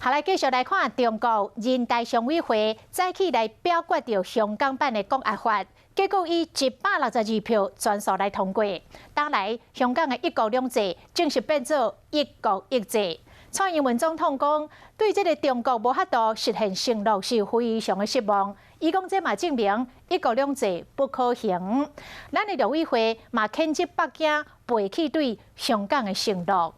好，來繼續來看中國人大常委會早起來表決著香港版的國安法，結果以162票全數來通過。當來香港的一國兩制正式變做一國一制。蔡英文總統講，對這个中國無法度實現承諾是非常的失望。伊講這嘛證明一國兩制不可行。咱的陸委會嘛譴責北京背棄對香港的承諾。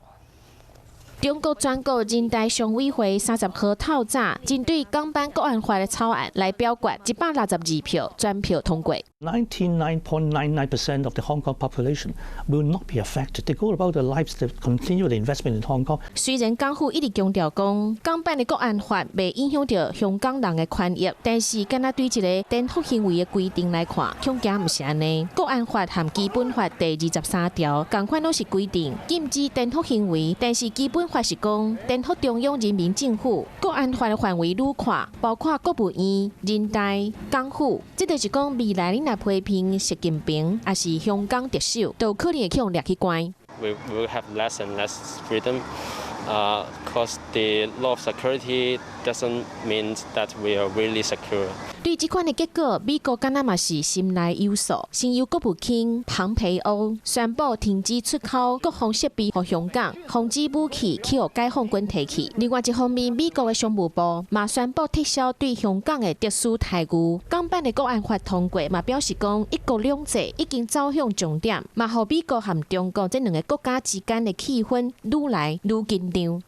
中國全國人大常委會30號透早針對港版國安法的草案來表決，162票全票通過。 99.99% of the Hong Kong population will not be affected. They go about their lives to continue the investment in Hong Kong. 雖然港府一直強調講，港版的國安法袂影響著香港人的權益，但是敢若對這個顛覆行為的規定來看，恐驚毋是按呢。國安法和基本法第23條仝款攏是規定禁止顛覆行為，但是基本法是講顛覆中央人民政府。國安法的範圍愈闊，包括國務院、人大、港府，這就是講未來你若批評習近平，抑是香港特首，都有可能會去予掠去關。 We will have less and less freedom, 'cause the law of security doesn't mean that we are really secure. 對這款的結果，美國敢若嘛是心內有數，先由國務卿龐培歐宣布停止出口國防設備予香港，防止武器去予解放軍提去。另外一方面，美國的商務部嘛宣布撤銷對香港的特殊待遇。港版的國安法通過，嘛表示講一國兩制已經走向終點，嘛予美國和中國這兩个國家之間的氣氛愈來愈緊張。